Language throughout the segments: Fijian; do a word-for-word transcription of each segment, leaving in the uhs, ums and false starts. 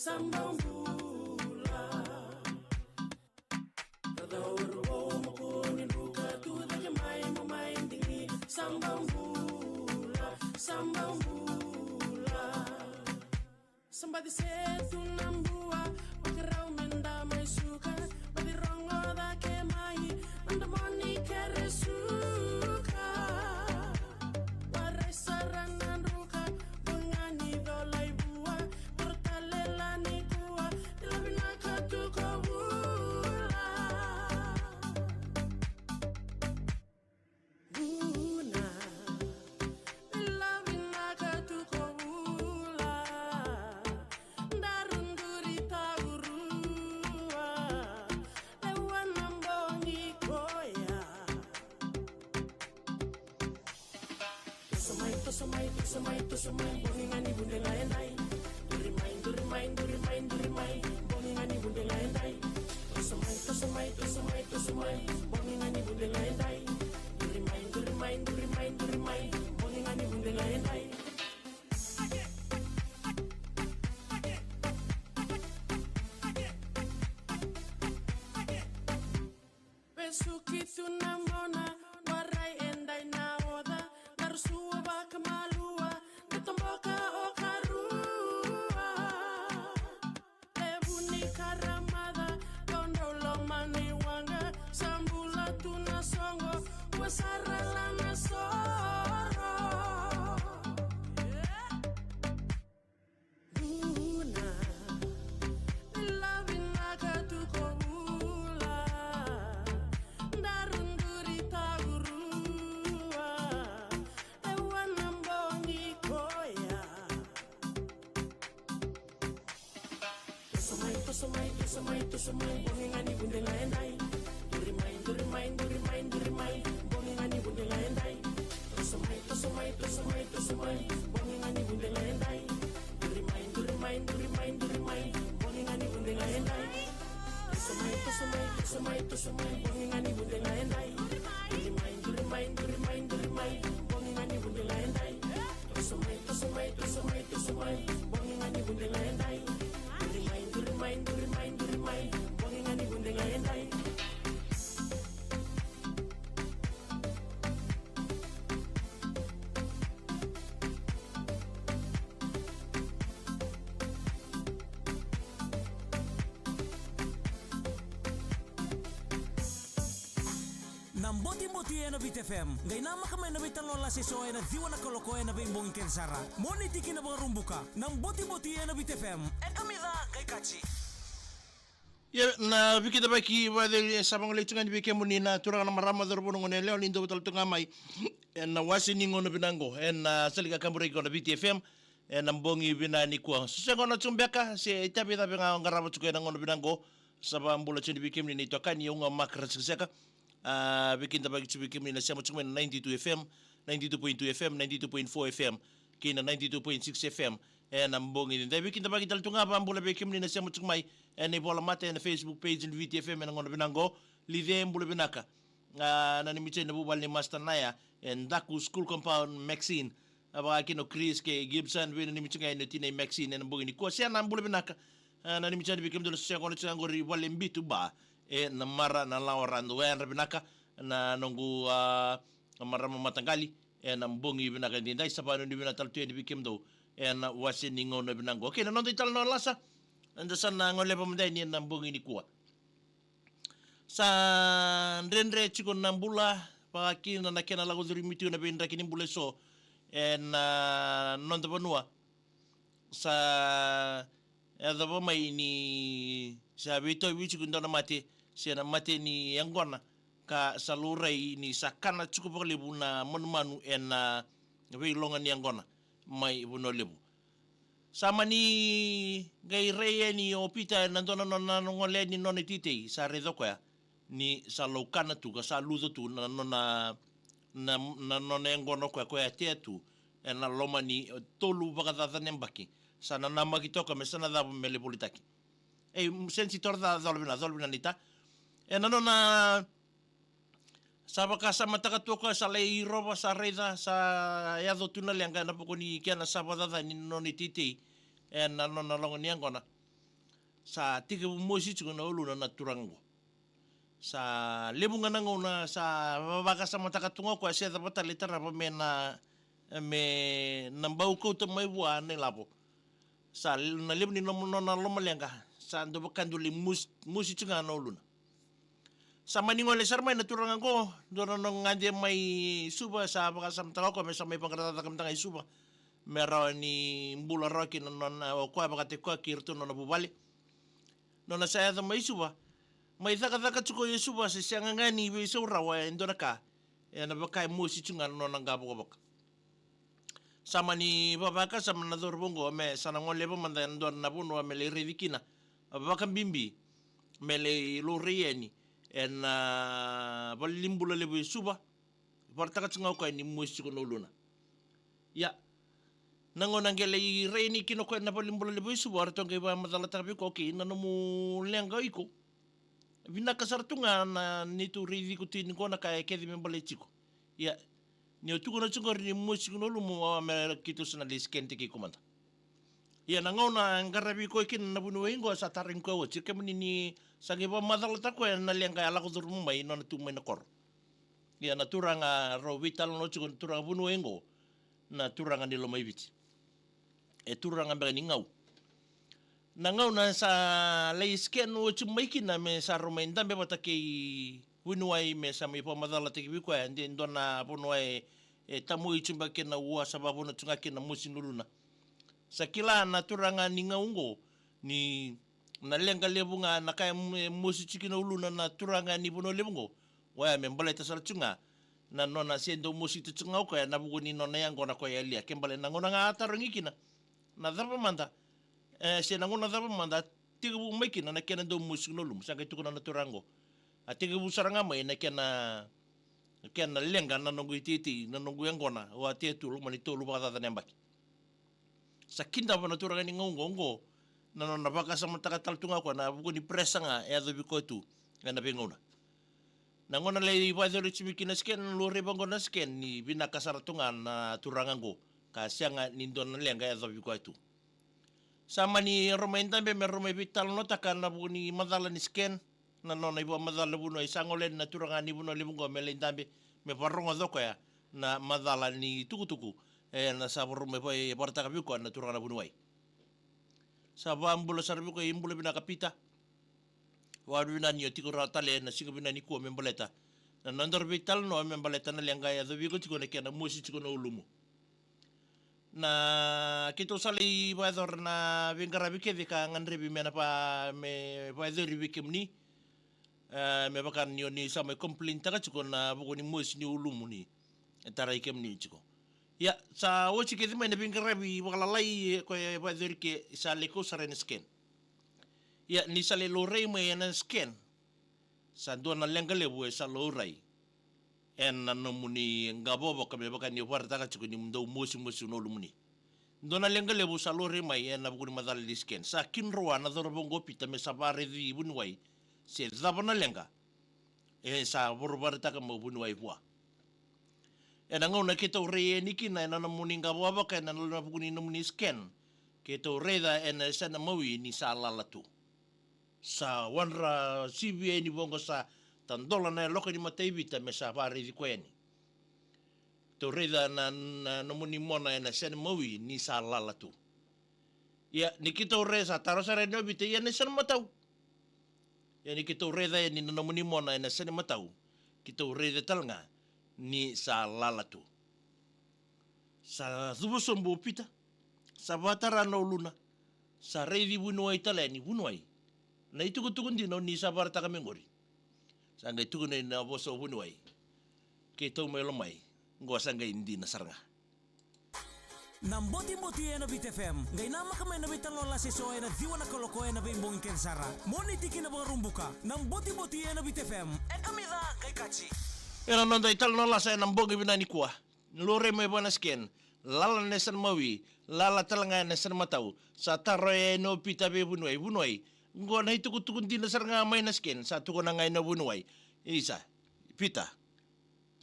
Sambambula. Kada oro o moko ni ruka tu dake mai mo mai digi. Sambambula, sambambula. Sa baci se tu na bua, vakarau me da mai suka. Baci rogo cake mai na domo ni kere suka. Warai sara na druka, bogi ga ni cola i vua. Toro tale la ni kua, ni la vinaka tu ko vula. Vuna, ni la vinaka tu ko vula. Daru duri taurua, lewa na bogi koya. Toso mai, toso mai, toso mai, toso mai, bogi ga ni vunde ga e dai. Duri mai, duri mai, duri mai, duri mai, bogi ga ni vunde ga e dai. Toso mai, toso mai, toso mai, toso mai, bogi ga ni vunde ga e dai. Duri mai, duri mai, duri mai, duri mai, bogi ga ni vunde ga e dai. Vesuki tu na mona, warai e dai na oca, daru sua vakamalua, da toboka o karua. Levu ni karamaca, dodou loma ni waqa, sa bula tu na soqo, ua sara la na soro. Vuna, ni la vinaka tu ko vula. Daru duri taurua, lewa na bogi koya. Toso mai, toso mai, toso mai, toso mai, bogi ga ni vunde ga e dai. Duri mai, duri mai, duri mai, duri mai, bogi ga ni vunde ga e dai. Toso mai, toso mai, toso mai, toso mai, bogi ga ni vunde ga e dai. Duri mai, duri mai, duri mai, duri mai, bogi ga ni vunde ga e dai. Toso mai, toso mai, toso mai, toso mai, bogi ga ni vunde ga e dai. Duri mai, duri mai, duri mai, duri mai, bogi ga ni vunde ga e dai. Toso mai, toso mai, toso mai, toso mai, bogi ga ni vunde ga e dai. Duri mai, duri mai, duri mai, duri mai, bogi ga ni vunde ga e dai. Na Botiboti ena Viti F M. Qai namaka mai na veitalanoa lase eso ena ciwa na kaloko ena veibogi kece sara. Moniti ki na Vakaraubuka. Na Botiboti ena Viti F M. E kamica qai kaci. Ia, na veikidavaki vakacegu e sa vagolei tu ga yani vei kemuni na turaga, na marama, cauravou, na goneyalewa ni dau vata tale tu ga mai ena wase ni gauna vinaka qo ena sala ni kakaburaki ko na Viti F M. Ena bogi vinaka nikua, se qo na tu beka se itavi cava ga o qarava tiko ena gauna vinaka qo. Sa vakabula tiko yani vei kemuni na itokani, au ga o Mark Rasikiseka. A, veikidavaki tiko vei kemuni na sema tiko mai na ninety-two F M, ninety-two point two F M, ninety-two point four F M kei na ninety-two point six F M ena bogi nidai. Veikidavaki tale tu ga, vakabula vei kemuni na sema tiko mai ena ivolamata ena Facebook page ni Viti F M ena gauna vinaka qo. Lice, bula vinaka. A, nanumi tiko na vuvale ni Master Naya e Daku School Compound, Maxine. A, vaka kina o Chris kei Gibson, veinanumi tiko ga yani o tinai Maxine ena bogi nikua. Sena, bula vinaka. A, nanumi tiko yani vei kemudou na sega, gona tiko ga qori Vale Bitu Bar e Namara, na lawa Radu. E yadra vinaka na noqu, a, marama mataqali ena bogi vinaka nidai. Sa vakanuinui vinaka tale tu yani vei kemudou ena wase ni gauna vinaka qo. Okei, na noda italanoa lasa eda sa na goleva mada yani ena bogi nikua. Sa dredre tiko na bula, vaka kina na kena lako curumi tiko na veidraki ni bula eso ena noda vanua. Sa yacova mai ni sa veitauvi tiko e dua na mate, se na mate ni yaqona, ka sa laurai ni sa kana tiko vakalevu na manumanu ena veiloga ni yaqona mai Vanua Levu. Sa mani qai rai yani o Pita ena dua na nona gole yani nona iteitei, sa raica o koya ni sa laukana tu ka sa luca tu na nona, na, na nona yaqona o koya, koya tea tu ena loma ni tolu vakacaca na yabaki. Sa nanamaki toka me sa na cava me lai volitaki. Ei, sega ni toro ca, cola vina, cola vina ni ta. Ena nona sa vakasamataka tu o koya, sa lai rova, sa raica, sa yaco tu na leqa ena vuku ni kena sa vakacaca ni nona iteitei ena nona loga ni yaqona. Sa tekivu mosi tiko na uluna na turaga qo. Sa levu ga na gauna sa va-, vakasamataka tu ga o koya se cava tale e tarava me na, me na bau kauta mai vua na ilavo. Sa l-, na levu ni nona, nona lomaleqa, sa dau vaka dau lai mosi, mosi tiko ga na uluna. Sa mani gole sara mai na turaga qo, dua na nona gade mai Suva, sa vakasamataka o koya me sa mai vaqara cakacaka mada ga i Suva. Me rawa ni bula rawa kina na nona, o koya vakataki koya kei iratou na nona vuvale. Nona sa yaco mai Suva, mai cakacaka tiko i Suva, se sega ga ni veisau rawa e dua na ka, ena vaka e mosi tiko ga na nona qavokavoka. Sa mani vavaka, sa mani na cauravou qo, me sa na goleva mada ena dua na vanua me lai raici kina, vakabibi me lai laurai yani ena valenibula levu e Suva. Vakaraitaka tiko ga o koya ni mosi tiko na uluna. Ia, na gauna qai lai rai yani kina o koya ena valenibula levu e Suva, o ratou qai vakamacalataka vei koya, okay, na nomu leqa o iko, vinaka sara tu ga na neitou raici iko tiko yani qo, na ka e kece me baleti iko. Ia, ni o tukuna tiko qori ni mosi tiko na ulumu, o me keitou sa na lai scan-taki iko mada. Ia, na gauna e qaravi koya kina na vuniwai qo, sa tarogi koya oti, kemuni, ni sa qai vakamacalataka o koya na leqa e lako curuma mai, nona tu mai na koro. Ia, na turaga rau veitalanoa tiko, na turaga vuniwai qo, na turaga ni Lomaiviti. E turaga beka ni Gau. Na gauna sa lai scan oti mai kina, me sa rau mai dabe vata kei vuniwai, me sa mai vakamacalataki vei koya de dua na vanua e, e tamui tu beka kei na ua, sa vakavuna tu ga kei na mosi ni uluna. Sa kila na turaga ni Gau qo ni na leqa levu ga, na ka e mo-, e mosi tiko kina uluna na turaga ni Vanua Levu qo, oya me baleta sara tu ga na nona se dau mosita tu ga o koya ena vuku ni nona yaqona o koya e Lia. Ke baleta na gauna ga a tarogi kina, na cava mada, e, se na gauna cava mada tekivu mai kina na kena dau mosi na ulumu, sa qai tukuna na turaga qo, a tekivu sara ga mai na kena, kena leqa na noqu iteitei, na noqu yaqona, au a tea tu loma ni tolu vakacaca na yabaki. Sa kidava na turaga ni Gau qo, qo na nona vakasamataka tale tu ga o koya ena vuku ni pressure ga e yacovi koya tu ena veigauna. Na gauna lai vakayacori tu mai kina na scan, laurai vaqo na scan ni vinaka sara tu ga na turaga qo, ka sega ni dua na leqa e yacovi koya tu. Sa mani rau mai dabe me rau mai veitalanoataka ena vuku ni macala ni scan, na nona ivakamacala na vuniwai. Sa gole yani na turaga ni Vanua Levu qo me lai dabe, me vakarogoca o koya na macala ni tukutuku ena sa vakarau mai vakaraitaka vei koya na turaga na vuniwai. Sa vakabula sara vei koya, bula vinaka Pita. Vakavinavinaka ni o tiko rawa tale ena siga vinaka nikua me baleta na nodaru veitalanoa me baleta na leqa e yacovi iko tiko, na kena mosi tiko na ulumu. Na keitou sa lai vakayacora na veiqaravi kece ka gadrevi me na va-, me vakayacori vei kemuni. E, me vaka ni o ni sa mai complain-taka tiko ena vuku ni mosi ni ulumuni e tarai kemuni tiko. Ia, sa oti kece mai na veiqaravi vakalalai, e, koya e vakayacori ke, sa lai kau sara ena scan. Ia, ni sa lai laurai mai ena scan, sa dua na leqa levu e sa laurai ena nomuni qavokavoka, me vaka ni vakaraitaka tiko ni dau mosimosi na ulumuni. Dua na leqa levu sa laurai mai ena vuku ni macala ni scan. Sa kidroa na cauravou qo o Pita me sa vakaraici vuniwai se cava na leqa e sa vakaraitaka mai o vuniwai vua. Ena gauna keitou rai yani kina ena nomuni qavokavoka ena vuku ni nomuni scan, keitou raica ena yasana imawi ni sa lala tu. Sa wadra sivi yani vaqo, sa tadola na yaloka ni mata i Vita me sa vakaraici koya yani. Tou raica na, na nomuni mona ena yasana imawi ni sa lala tu. Ia, ni keitou raica, sa taro sara yani o Vita, ia na yasana imatau? Ia, ni keitou raica yani na nomuni mona ena yasana imatau, keitou raica tale ga ni sa lala tu. Sa cuva sobu o Pita, sa vakatara na uluna, sa raici vuniwai tale yani, vuniwai, na itukutuku dina o ni sa vakaraitaka mai qori? Sa qai tukuna na vosa o vuniwai, keitou mai Lomai, qo sa qai dina sara ga. Na Botiboti ena Viti F M, qai namaka mai na veitalanoa lase eso ena ciwa na kaloko ena veibogi kece sara. Moniti ki na Vakaraubuka, na Botiboti ena Viti F M. E kamica qai kaji. Ena noda italanoa lase ena bogi vinaka nikua. Laurai mai vua na scan, lala na yasana imawi, lala tale ga na yasana imatau. Sa taro yani o Pita vei vuniwai, vuniwai, qo na itukutuku dina sara ga mai na scan? Sa tukuna ga yani o vuniwai, isa, Pita,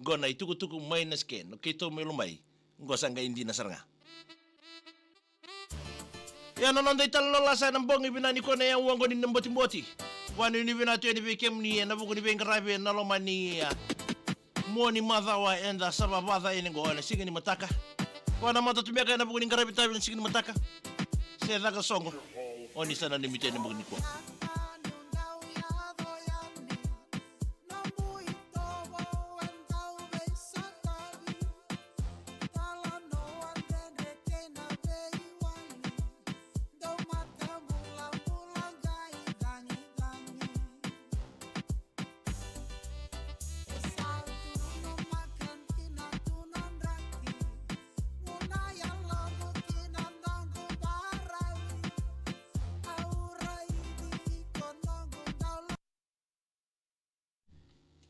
qo na itukutuku mai na scan, o keitou mai Lomai, qo sa qai dina sara ga. Ia na noda italanoa lasa ena bogi vinaka nikua na yau oqo ni na botiboti. Vanuinui vinaka tu yani vei kemuni ena vuku ni veiqaravi ena loma ni, a, mua ni macawa eda sa vavaca yani oqo ena siga ni mataka. Vua na matatu beka ena vuku ni qaravi tavi ena siga ni mataka. Se caka soqo. O ni sa nanumi tu yani ena bogi nikua.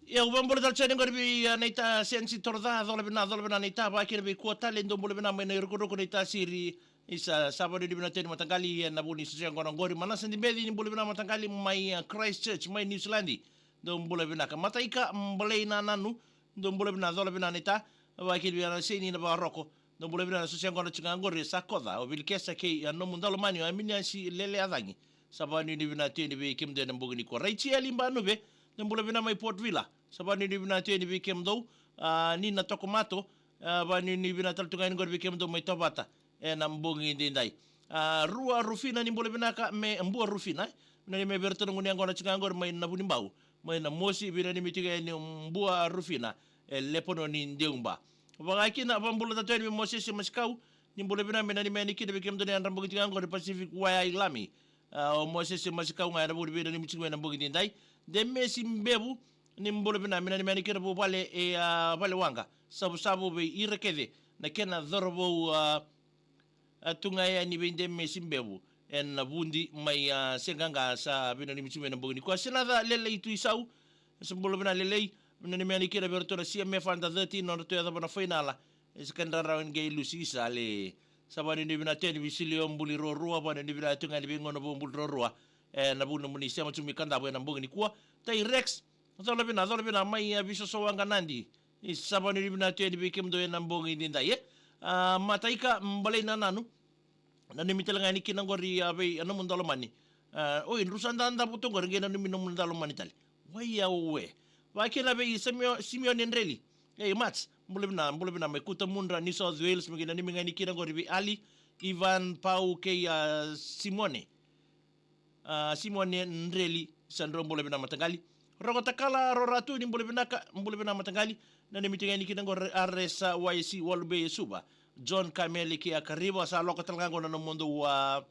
Ia, au vakabula tale tiko yani oqori vei, a, naita Sensi Toroca, cola vina, cola vina naita, vakakina vei Kua tale, dou bula vina mai na irukuruku naita Siri, isa, sa vanuinui vina tu yani mataqali, ena vuku ni sosoya qo na qori, Manasa Dibeci, ni bula vina mataqali mai, a, Christchurch, mai New Zealand, dou bula vinaka. Mataika Balei Nananu, dou bula vina, cola vina naita, vakakina vei Anaseni Navaroko, dou bula vina na sosoya qo na tiko qori, sa koca, o Vilikesa kei, a, nomu dalomani, o Aminiasi Lele Acagi, sa vanuinui vina tu yani vei kemudou ena bogi nikua. Raitia Libanuve, dou bula vina mai Port Vila, sa vanuinui vina tu yani vei kemudou, a, Nina Tokomato, a, vanuinui vina tale tu ga yani qori vei kemudou mai Tovata, ena bogi edaidai. A, Rua Rufina ni bula vinaka me Bua Rufina, e. Nanumi vei iratou na gone yaqona tiko qori mai Navunibau, mai Namosi, veinanumi tiko yani Bua Rufina, e Lepanoni Deuba. Vakakina, vakabula tale tu yani vei Mosese Masikau, ni bula vina me nanumi yani kina vei kemudou na yadra bogi tiko qori Pacific Wai Lami. A, o Mosese Masikau ga ena vuku ni veinanumi tiko mai ena bogi edaidai. Demesi Bevu, ni bula vina me nanumi yani kina vuvale e, a, Valewaqa, Savusavu vei ira kece na kena cauravou, a, a, tu ga yani vei Demesi Bevu ena Vudi mai, a, Seaqaqa, sa veinanumi tiko mai ena bogi nikua. Senaca Lelei Tuisau, sa bula vina Lelei, me nanumi yani kina vei iratou na C M F under thirteen, nodratou yacova na fainala, e sa kena rarawa ni qai lusi isa le. Sa vanuinui vina tu yani vei Silio Buli Ruarua, vanuinui vina tu ga yani vei Gona Vou Buli Ruarua, ena vuku ni nomuni sema tu mai Kadavu ena bogi nikua. Tai Rex, cola vina, cola vina mai, a, Visoso Waqa Nadi, isa, sa vanuinui vina tu yani vei kemudou ena bogi edaidai, e. A, Mataika Balei Nananu, nanumi tale ga yani kina qori, a, vei, a, nomu dalomani. A, oi, drau sa dadabe tu qori, qai nanumi nomu dalomani tale. Wai au e. Vakakina vei Simio-, Simione Dreli. Ei, Mats, bula vina, bula vina mai Cootamundra, New South Wales, me qai nanumi ga yani kina qori vei Ali, Ivan, Pau kei, a, Simone. A, Simone Dreli, sa drau bula vina mataqali. Roko Takala, Roratu, ni bula vinaka, bula vina mataqali. Nanumi tiko yani kina qori Aresa, Waisi, Walubeia, Suva, John Kameli kei Akariva, sa lako tale ga qo na nomudou, a,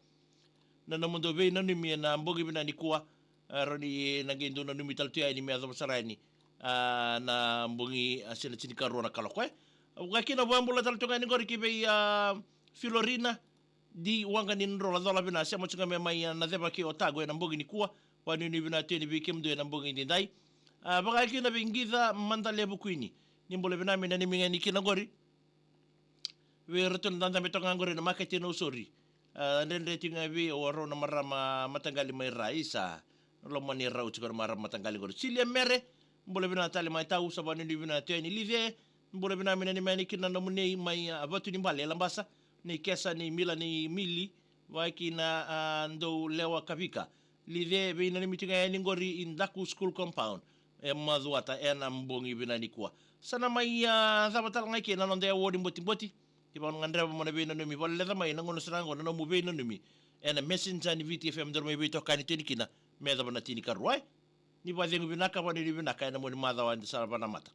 na nomudou veinanumi ena bogi vinaka nikua. A, rawa ni na qai dou nanumi tale tu yani me yacova sara yani, a, na bogi, a, se na tinikarua na kaloko, e. Au vakakina, vakabula tale tu ga yani qori ki vei, a, Filorina, Di Waqa ni Drola, cola vina, sema tu ga me mai, a, Naceva kei Otago ena bogi nikua. Vanuinui vina tu yani vei kemudou ena bogi edaidai. A, vakakina vei Qica Madalevu Kuini, ni bula vina me nanumi ga yani kina qori vei iratou na dadabe toka ga qori ena makete Nausori. A, dredre tiko ga vei au, o rau na marama mataqali mai Ra, isa, lomani rau tiko na marama mataqali qori. Silia Mere, bula vina tale mai Tau, sa vanuinui vina tu yani. Lice, bula vina me nanumi yani kina na nomuni nei mai, a, Vatunibale e Labasa, nei Kesa, nei Mila, nei Mili, vakakina, a, Daulewa Kavika. Lice, veinanumi tiko ga yani qori i Daku School Compound e Macuata ena bogi vinaka nikua. Sa na mai, a, cava tale ga i ke na noda yau ni botiboti. Kevaka o gadreva mo na veinanumi, valeca mai na gauna sara ga qo na nomu veinanumi ena Messenger ni Viti F M, daru mai veitokani tu yani kina me yacova na tinikarua, e. Ni vakacegu vinaka, vanuinui vinaka ena mua ni macawa eda sa vanamata.